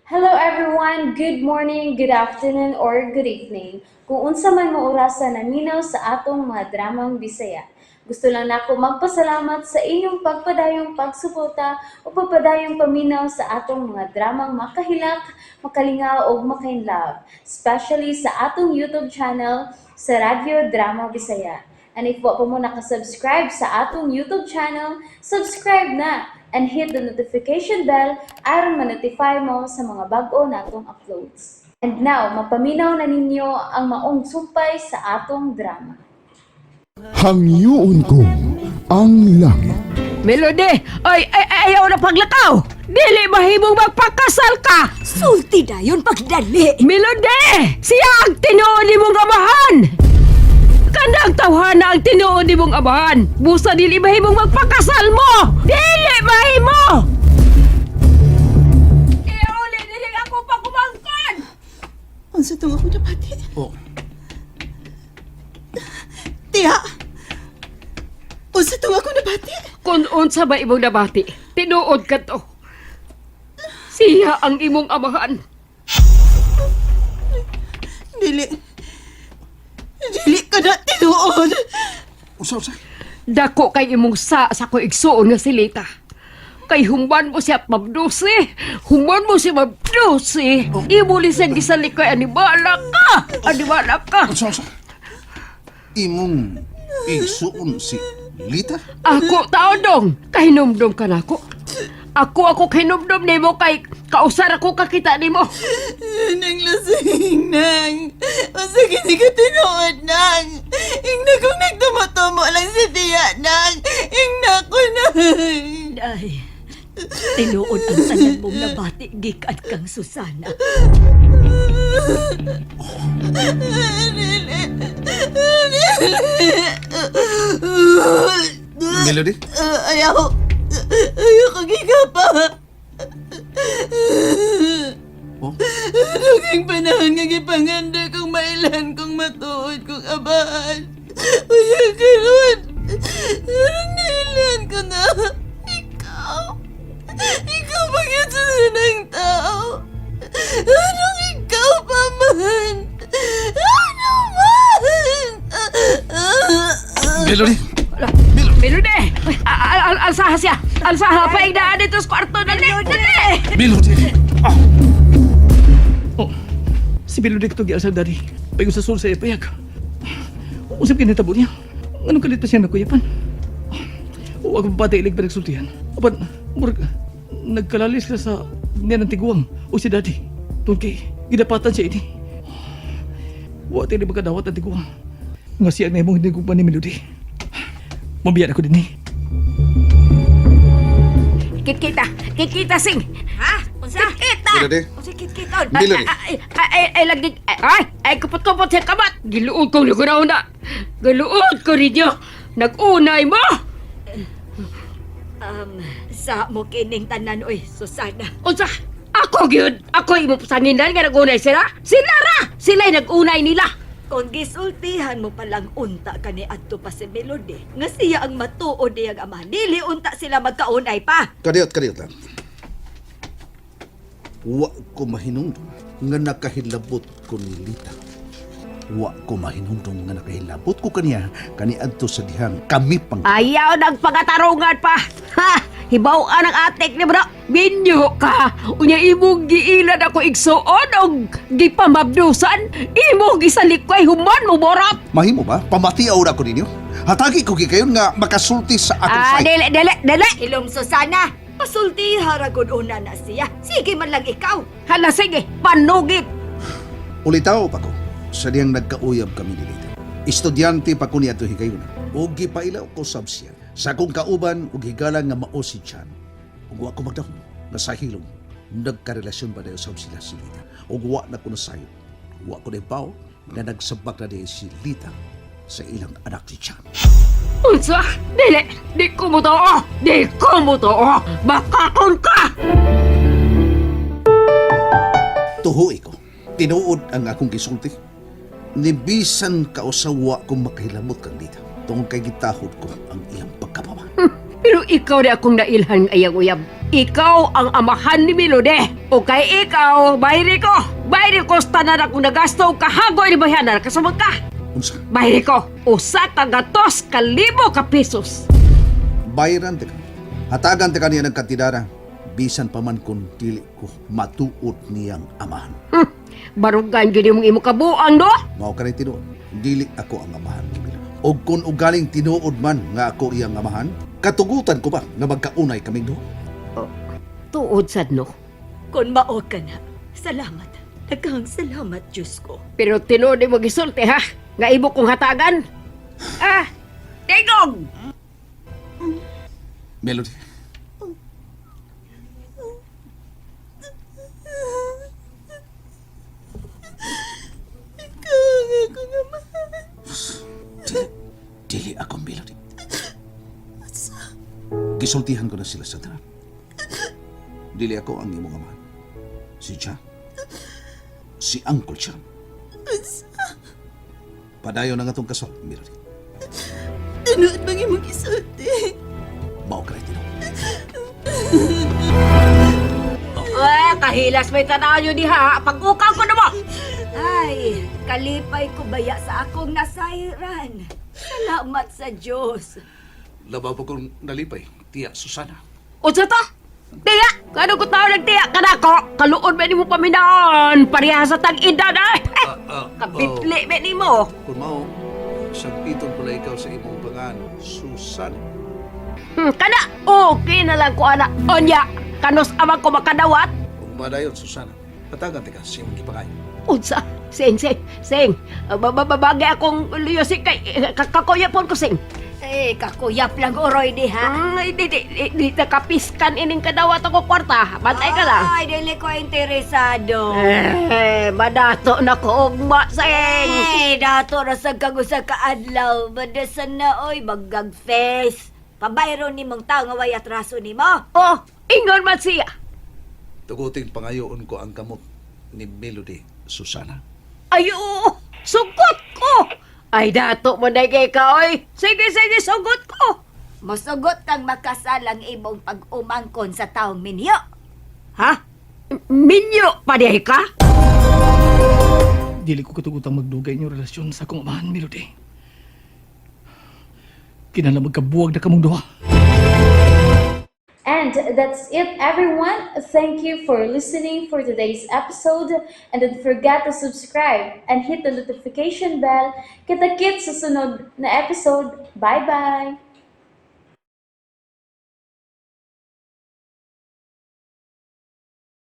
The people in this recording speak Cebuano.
Hello everyone! Good morning, good afternoon, or good evening. Kung unsa man mo orasa naminaw sa atong mga dramang Bisaya. Gusto lang nako magpasalamat sa inyong pagpadayong pagsuporta o pagpadayong paminaw sa atong mga dramang makahilak, makalingaw ug makainlove, especially sa atong YouTube channel sa Radyo Drama Bisaya. And if wa pa mo nakasubscribe sa atong YouTube channel, subscribe na and hit the notification bell aron ma-notify mo sa mga bag-o natong uploads. And now, mapaminaw na ninyo ang maong sumpay sa atong drama. Hangyoon kong ang langit. Melody! Ay, ay, ay, ayaw na paglakaw! Dili mahimong magpakasal ka! Sulti dayon pagdali. Melody! Siya ang tinuod nimong amahan! Kanang tawhana ang tinuod nimong amahan! Busa dili mahimong magpakasal mo! Dili mahimo! Iuli, dili ako pagumangkon! Unsa tong ako napati? Oh, Tiya! Unsa tong ako nabati? Kung unsa ba imong nabati, tinuod ka to. Siya ang imong amahan. Dili. Dili ka na tinuod. Usa usa. Dako kay imong sa ko igsuon nga silita. Kay human mo siya mabdusi. Human mo siya mabdusi. Imo ni siya gisalik kay animala ka. Animala ka. Usa usa. Imong igsuon si Lita? Ako taon dong. Kahinumdum ka nako. Ako kahinumdum nimo kay kausar ako kakita nimo. Nang lasing, nang. Unsa gini ka tinuod, nang. Ingna kong nagtumo-tumo lang si tiya, nang. Ingna ko, nang. Ay, tinuod ang tanan mong nabati gikan kang Susana. Dili. Dili. Melody? Ayaw. Ayaw ko gigapa. Oh, Naging panahon nga gipanganda kong mailan kong matuod kong abahan. Uya karon. Anong nailan ko na? Ikaw. Ikaw ba yun sa ng tao? Anong ikaw pa man? Ano man? Melody. Melody! Alsaha siya! Alsaha pa igdaan dito sa kwarto! Dali! Dali! Melody. Oh, si Melody katong giasal daddy. Payo sa sul sa ipayag. Usap kinitabo niya. Anong kalit pa siya nagkuyapan? Huwag pa pati ilig pa nagsultihan. Apan, murag, nagkalalis ka sa niya ng tiguang o si daddy. Tungkol kay, gidapatan siya ini. Wa tili magkadawat ang tiguang. Nga siya na imong hindi pa ni Melody. Mabiyan ako din eh. Kikita! Kikita sing! Ha? Unsa? Kikita! Melody. Unsa kitkiton? Melody. Ay, ay, ay, ay, lagi, ay, ay, ay, kupot-kupot sa kamat! Giluod kong lugunaw na! Giluod ko ninyo! Nag-unay mo! Sa mo kining tanan oy, Susana. Unsa? Ako gyud! Ako imong pasanginan nga nag-unay sila? Sila ra! Sila'y nag-unay nila! Kung gisultihan mo palang unta kani adto pa si Melody, nga siya ang matuod niyang ama, dili unta sila magkaunay pa. Kadiyot, kadiyot lang. Wa ko mahinungdom nga nakahilabot ko ni Lita. Wa ko mahinungdom nga nakahilabot ko kaniya kaniadto sa dihang kami pang Ayaw ng pagatarungan pa! Ha! Hibaw-an ang atik ni bro! Minyo ka! Unya imong giilan ako igsuon og gipamabdusan! Imong gisalikway human mo borot! Mahimo ba? Pamatiaw ra ko ninyo. Hatagi ko gikayon nga makasulti sa akong Ah, side. dili, dili, dili! Hilom Susana, pasultiha ra gud una na siya. Sige man lang ikaw. Hala, sige, panugit! Ulitaw pa ko sa diyang nagkauyab kami ni Lita. Estudyante pa ko niya higayon. Ug gipailaw ko sab siya. Sa akong kauban ug higala nga mao si Chan. Ug wa ko magdahom nga sa hilom nagkarelasyon ba dayo sab sila si Lita. Ug wa na ko nasayod. Wa ko nahibaw na nagsabak na dayo si Lita sa ilang anak si Chan. Unsa? Dili! Di ko mo too! Di ko mo too! Bakakon ka! Tuhoy ko. Tinuod ang akong gisulti. Nibisan kausawa kong makahilamot kang Lita. Tungkol kay gitahod ko ang iyang pagkababa. Pero ikaw na akong nailhan ayang uyab. Ikaw ang amahan ni Melody. O kay ikaw, bayri ko. Bayri ko sa tanan akong nagasto og kahagoy ni bayanan kasabot ka. Unsa? Bayri ko, usa ka gatos ka libo ka pesos. Bayaran ta ka. Hatagan ta ka niya ng kantidara. Bisan pa man kung dili ko matuot niyang amahan. Barugan gyud imong imo kabuang do. Mao ka rin tinuod. Dili ako ang amahan ni Melody. Og kung ugaling tinuod man nga ako iyang amahan, katugutan ko ba nga magkaunay kaming duha? Tuod sad no. Kung mao ka na, salamat. Daghang salamat, Diyos ko. Pero tinuod mo gisulti ha, nga imo kong hatagan. Ah, tingog. Melody. Ikaw ang akong amahan. Dili ako, Melody. Gisultihan ko na sila sa tanan. Dili ako ang imong amahan. Si John. Si Uncle John. Padayon ang atong kasal, Melody. Tinuod bang imong gisulti? Mao ka rin tinuod. Ah, kahilas may tanaw yun diha. Pag-ukaw ko na mo. Ay, kalipay ko baya sa akong nasayran. Salamat sa Diyos. Labaw pa kong nalipay, Tiya Susana. Unsa to? Tiya! Kano ko tao nagtiya ka na ko? Kaluon ba nimo paminaon? Pareha sa tag-edad ay! Eh, kabitli ba nimo? Kung mao, sagpiton ko na ikaw sa imong pangan, Susana. Kana, okay na lang ko ana. Onya, kanus amang ko makadawat? Kung madayon, Susana, patagan ka sa imong gipangayo. Unsa? Sing, sing, sing. Bababagay akong luyo sing kay eh, kakuya pon ko sing. Eh, kakuyap lang oroy diha. Di, di, di, di nakapiskan ining kadawat ako kwarta. Bantay ka lang. Ay, dili ko interesado. Eh, madato na ko ugma, sing. Eh, dato ra sa kagusa kaadlaw. Badasan na oy, magag face. Pabayro ni mong tao nga way atraso nimo. Oh, ingon man siya. Tuguting pangayoon ko ang kamot ni Melody, Susana. Ay, oo, sugot ko. Ay, dato mo na kay ka, oy. Sige, sige, sugot ko. Mosugot kang makasalang imong pag-umangkon sa taong minyo. Ha? Minyo pa diay ka? Dili ko katugutang magdugay inyong relasyon sa akong amahan, Melody. Kinahanglan magkabuwag na kamong duha. And that's it, everyone. Thank you for listening for today's episode. And don't forget to subscribe and hit the notification bell. Kita-kits sa sunod na episode. Bye-bye!